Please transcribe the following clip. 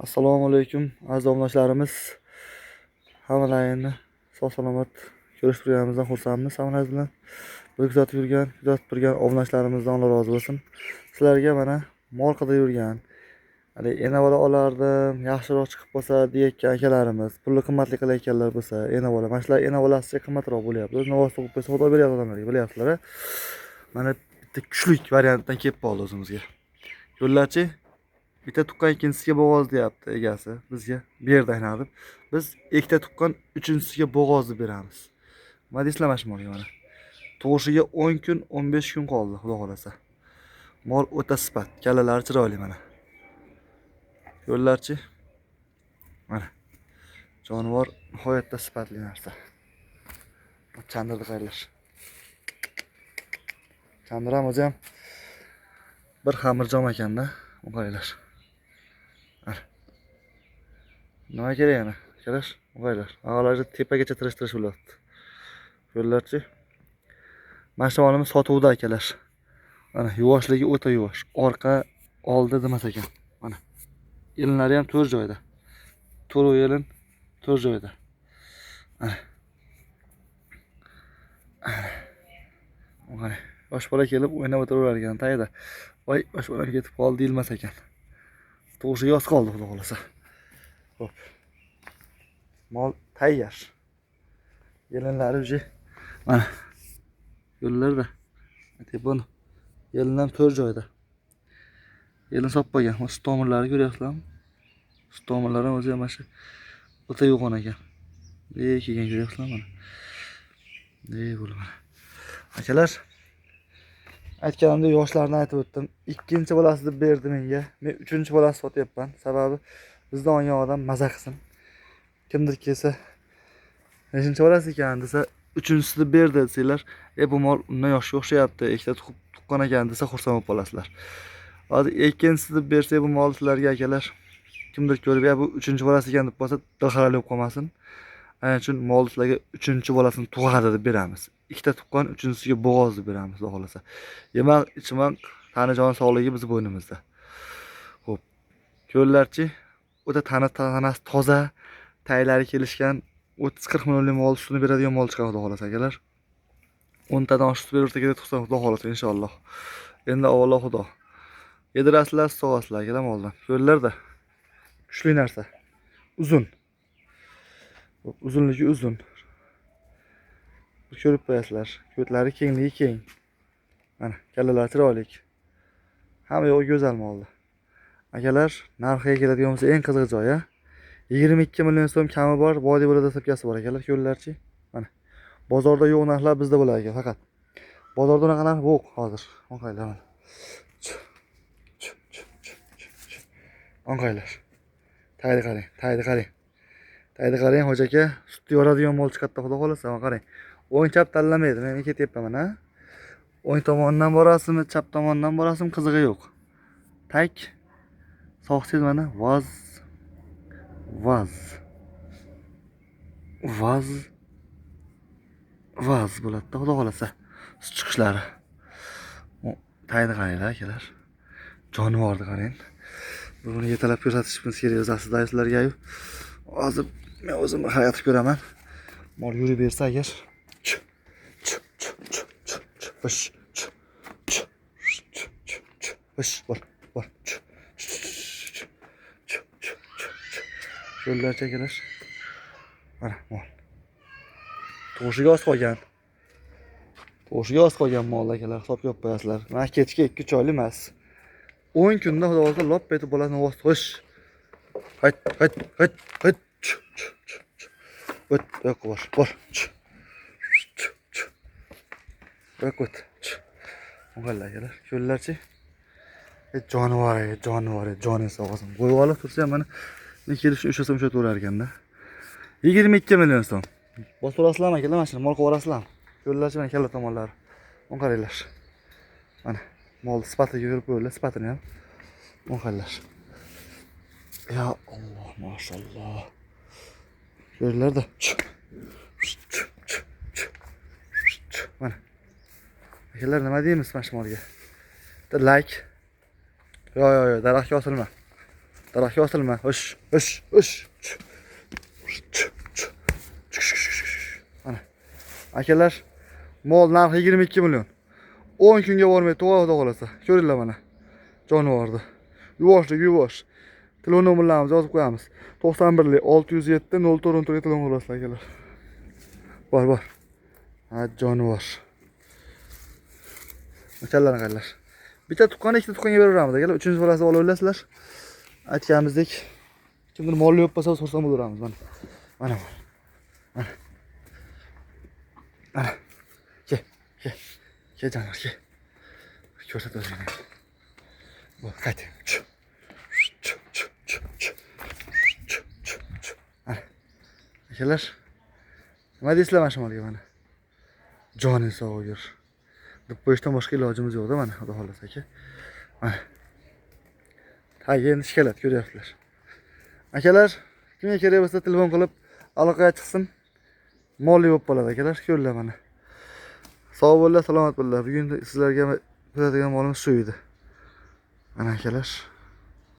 Assalomu alaykum aziz obunachilarimiz. Hammalaringni sog' salomat ko'rishib turganimizdan xursandmiz. Hammalaringiz bilan bir kuzatib yurgan, kuzatib turgan obunachilarimizdan Alloh rozi bo'lsin. Sizlarga mana mol qidirib yurgan, hali ena bola olardim, yaxshiroq chiqib qolsa deyotgan akalarimiz, pulni qimmatli qilayotganlar bo'lsa, ena bola, mana shular ena bolasi qimmatroq bo'lyapti. Novvoy tug'ib qo'ysa xudo beryapti odamlarga, bilyapsizlar. Mana bitta kuchlik variantdan kelib qoldi o'zimizga. Ko'rlarchi, bitta tuqqan ikkinchisiga bo'g'oz deyapti egasi bizga berdi aynan deb. Biz ikkita tuqqan uchinchisiga bo'g'oz deb beramiz. Nima deysizlar mana shu molga mana? Tug'ishiga 10 kun, 15 kun qoldi, xudo xolasa. Mol o'ta sifat, kallalari chiroyli mana. Ko'rlarchi? Mana. Jonivor nihoyatda sifatli narsa. Chandirni qaranglar. Chandir ham o'zi ham bir xamirjom ekanda, qaranglar. Mana. Nima kerak yana? Akalar, qaranglar. Og'alari tepagacha tirish-tirish bo'lyapti. Ko'rlarchi? Mana shu molimiz sotuvda akalar. Mana yuvoshligi o'ta yuvosh. Orqa, oldi demas ekan. Mana. Elinlari ham to'rt joyda. To'rt elin to'rt joyda. Mana. Mana. Qarang. Yosh bola kelib o'ynab o'tiraverar ekan tagida. Voy, yosh bolam ketib qoldi deyilmas ekan. Tug'ishiga yoz qoldi, xudo xolasa. Xo'p. Mol tayyor. Yelinlari уже mana yo'llarda. Tepani. Yelin ham to'rt joyda. Yelin solib qo'ygan. Sut tomirlari ko'ryapsizlarmi? Sut tomirlari ham o'zi ham mana shu o'ta yo'g'on ekan. Ey kelgan ko'ryapsizlarmi mana. Ey bo'ldi mana. Akalar, aytganimdek yoshlarni aytib o'tdim. Ikkinchi bolasi deb berdi menga. Men uchinchi bolasi sotyapman. Sababi bizdan olgan odam maza qilsin. Kimdir kelsa, nechinchi bolasi ekan desa, uchinchisi deb berdi desanglar, "E bu mol undan yoshga o'xshayapti, ikkita tuqqan ekan" desa xursand bo'lib qolasizlar. Hozir ikkinchisi deb bersak bu mol sizlarga akalar, kimdir ko'rib, "Ya bu uchinchi bolasi ekan" deb qolsa, dilxirali bo'lib qolmasin. Ana uchun mol sizlarga uchinchi bolasini tug'adi deb beramiz. Ikkita tuqqan uchinchisiga bo'g'oz deb beramiz, xudo xolasa. Yemaq, ichmoq, tani jon sog'ligi bizni bo'ynimizda. Xo'p. Ko'rlarchi, o'ta tana tanasi toza, taylari kelishgan 30-40 millionlik mol sutini beradigan mol chiqadi, xudo xolasa akalar. 10 tadan oshiq sut beraversa kerak tug'sa, xudo xolasa inshaalloh. Endi avvalo xudo. Yedirasizlar, sog'asizlar akalar moldan. Ko'rlarda. Kuchli narsa. Uzun. Uzunligi uzun. Ko'rib qo'yasizlar. Ko'tlari kengligi keng. Mana kallalari chiroyli. Hamma yo'g'i go'zal molda. Akalar, narxiga keladigan bo'lsa eng qiziq joyi. 22 million so'm kami bor, vodiy bo'ladi dastlabkasi bor akalar, ko'rlarchi. Mana. Bozorda yo'q narxlar bizda bo'lar ekan faqat. Bozorda unaqa narx yo'q hozir. O'ng'aylar mana. Ch, ch, ch, ch, ch. O'ng'aylar. Taydi qarang, taydi qarang. Taydi qarang, hoji aka, sutni yoradigan mol chiqadi, xudo xolasa, mana qarang. O'ng chap tanlamaydi. Men ketyapman mana. O'ng tomondan borasizmi, chap tomondan borasizmi, qizig'i yo'q. Tak sog'siz mana voz voz voz voz bo'ladi-da, xudo xolasa. Sut chiqishlari. Tayni qaranglar akalar. Jonivorni qarang. Buni yetalab ko'rsatishimiz kerak o'zi aslida sizlarga. Hozir men o'zim bir harakat qilib ko'raman. Mol yurib bersa agar. Ch, ch, ch, ch, ch, ch, ch, ch, ch, ch, ch, ch, ch, bor, bor, ch, ch, ch, ch, ch, ch, ch. Ko'rlarchi akalar. Mana mol. Tug'ishiga oz qolgan. Tug'ishiga oz qolgan mol akalar, hisobga olib qo'yasizlar. Mana kechki 2-3 oylik emas. 10 kunda xudo xohlasa lop etib bolasini xo'sh. Hayt, hayt, hayt, hayt. Ch, ch, ch, ch. O't, bu yoqqa bor, bor. Ch, ch, ch. Bu yoqqa o't. Ch. O'ng'allar akalar, ko'rlarchi. E jonivor, e jonivor, e joning sog' bo'lsin. Qo'yib olib tursa ham mana men kelishni ushlasam ushlataverar ekanda. 22 million so'm. Bosib olasizlarmi akalar mana shuni mol qilib yuborasizlarmi? Ko'rlarchi mana kalla tomonlari. O'ng qaranglar. Mana mol sifatiga ko'rib qo'yinglar, sifatini ham. O'ng qaranglar. Ya Alloh, mashalloh. Ko'ringlarda. Ch, ch, ch, ch, ch. Mana. Akalar, nima deymiz mana shu molga? Bitta like. Yo, yo, yo, daraxtga osilma. Daraxtga osilma. Ush, ush, ush. Mana. Akalar, mol narxi 22 million. 10 kunga bormay tug'adi, xudo xohlasa. Ko'ringlar mana. Jonivorni. Yuvoshlik, yuvosh. Telefon nomerlarimizni yozib qo'yamiz. 91 607 04 14 telefon qilasizlar, akalar. Bor, bor. Ha, jonivor. Kallarni qaranglar. Bitta tuqqan, ikkita tuqqanga beraveramiz, akalar. Uchinchi bolasini olib olasizlar. Aytganimizdek, kimdir molli yo'q bo'lsa, so'rasam bo'laveramiz mana. Mana. Mana. Mana. Ke, ke. Ke, jonivor, ke. Ko'rsat o'zingni. Bo'l, qayt. Mana. Akalar, nima deysizlar mana shu molga mana? Joning sog' o'gir deb qo'yishdan boshqa ilojimiz yo'qda mana, xudo xohlasa, aka. Mana. Tagi endi ishkalat ko'ryapsizlar. Akalar, kimga kerak bo'lsa, telefon qilib aloqaga chiqsin. Molli bo'lib qoladi, akalar, ko'ringlar mana. Sog' bo'linglar, salomat bo'linglar. Bugun sizlarga ko'rsatadigan molimiz shu edi. Mana, akalar.